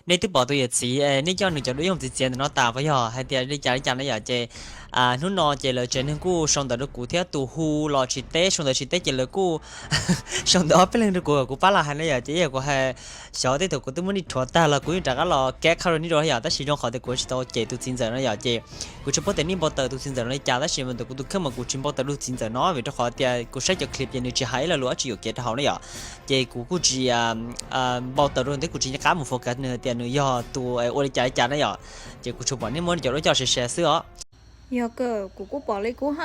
Nej twb pom tus yawm txiv, nej coj nws cov duab yoog txiv txiav ntawm no tas puas yog? Hais tias li cas li cas na yom, ces hnub no ces lawv tsev neeg kuj sau ntawv rau kuv thiab, tus hu los tsis teb, sau ntawv tsis teb ces lawv kuj sau ntawv ob peb leeg rau kuv, kuv pab los hais na yom, ces ib yam kuv hais xyov tej thaum kuv twb muab nej rhuav tag los kuv yeej rov qab los keb qha rau nej dua yom, tab sis zoo qhov tias kuv tsis tau cem tus txiv ntxawm no yom, ces kuv tsis paub tias nej npau taws tus txiv ntxawm no li cas, tab sis mas ntawm kuv tus kheej mas kuv tsis npau taws tus txiv ntxawm no, vim rau qhov tias kuv saib cov clip ces nws tsis hais ib lo lus dab tsi yuam kev rau hauv na yom, ces kuv kuj tsis npau taws rau thiab kuv tsis nco qab mus focus nws tias nws yog tus ua li cas li cas na yom, ces kuv tsuas pom nej muab cov duab coj se se xwb os. Yog kawg, kuv kuj pom li kuv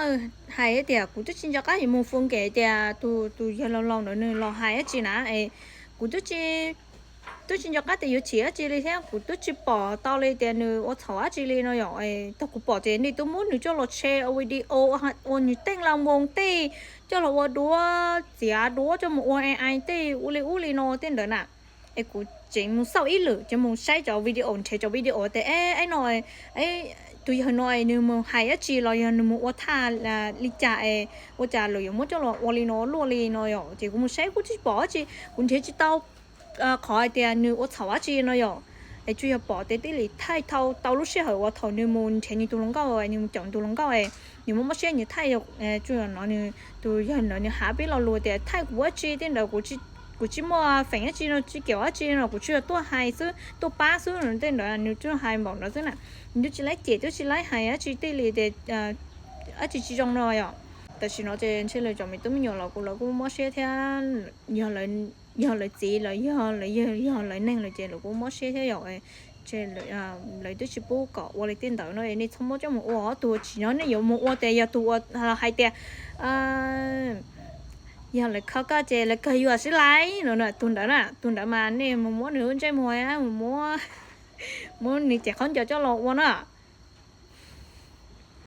hais tias kuv twb tsis nco qab yuav mus focus tias tus yawg laus laus ntawd nws los hais dab tsi na, es kuv twb tsis nco qab tias yuav chim dab tsi li thiab kuv twb tsis pom tau li tias nws ua txhaum dab tsi li no yom. Thaum kuv pom tias nej twb muab nws coj los tshe ua video, ua nws teej la moo tej, coj los ua duab, txiav duab coj mus ua ai tej ua li ub li no tej ntawd na, es kuv tseem mus xauj ib lwm, ces mus saib cov video, nrhiav cov video tias ib no tus yawg no nws mus hais dab tsi los yog nws mus ua thaj li cas es ua cas lawv yuav muab coj los ua li no luaj li no yom. Ces kuv mus saib kuj tsis pom dab tsi, kuv nrhiav tsis tau qhov hais tias nws ua txhaum dab tsi no yom. Es tsuas yog pom tias tij Lis thaij tau lub sij hawm uas thaum nws mus nrhiav nws tus hluas nkauj, nws mus caum nws tus hluas nkauj, nws muaj mob siab nws thaij, tsuas yog no nws tus yawg ntawd nws hais peb lo lus tias thaij kuv dab tsi tej ntawd, kuv tsis muaj feem dab tsi no, tsis keum dab tsi no, kuv tsuas yog tuaj hais xwb, tuaj pab xwb no, tej ntawd nws tsuas hais npaum ntawd xwb na. Nws twb tsis laib cem, twb tsis laib hais dab tsi tij Lis tias dab tsi tsis zoo no yom. Tam sim no ces ntshe lawv cov me tub me nyuam los kuv lawv kuj mob siab thiab, yog lawv txiv los yog lawv yawg, yog lawv neeg lawm ces lawv kuj mob siab thiab yom. Lawv twb tsis pub kom ua li tej ntawd no, nej txhob muab coj mus ua, tus tsis nyob nej yuav mus ua tias yog tus uas hais tias yog lawv kho koj ces lawv kawg yuav sib laib no, tus ntawd na, tus ntawd mas nej mus muab nws lub ntsej muag, mus muab, muab nws cev khaub ncaws coj los ua na.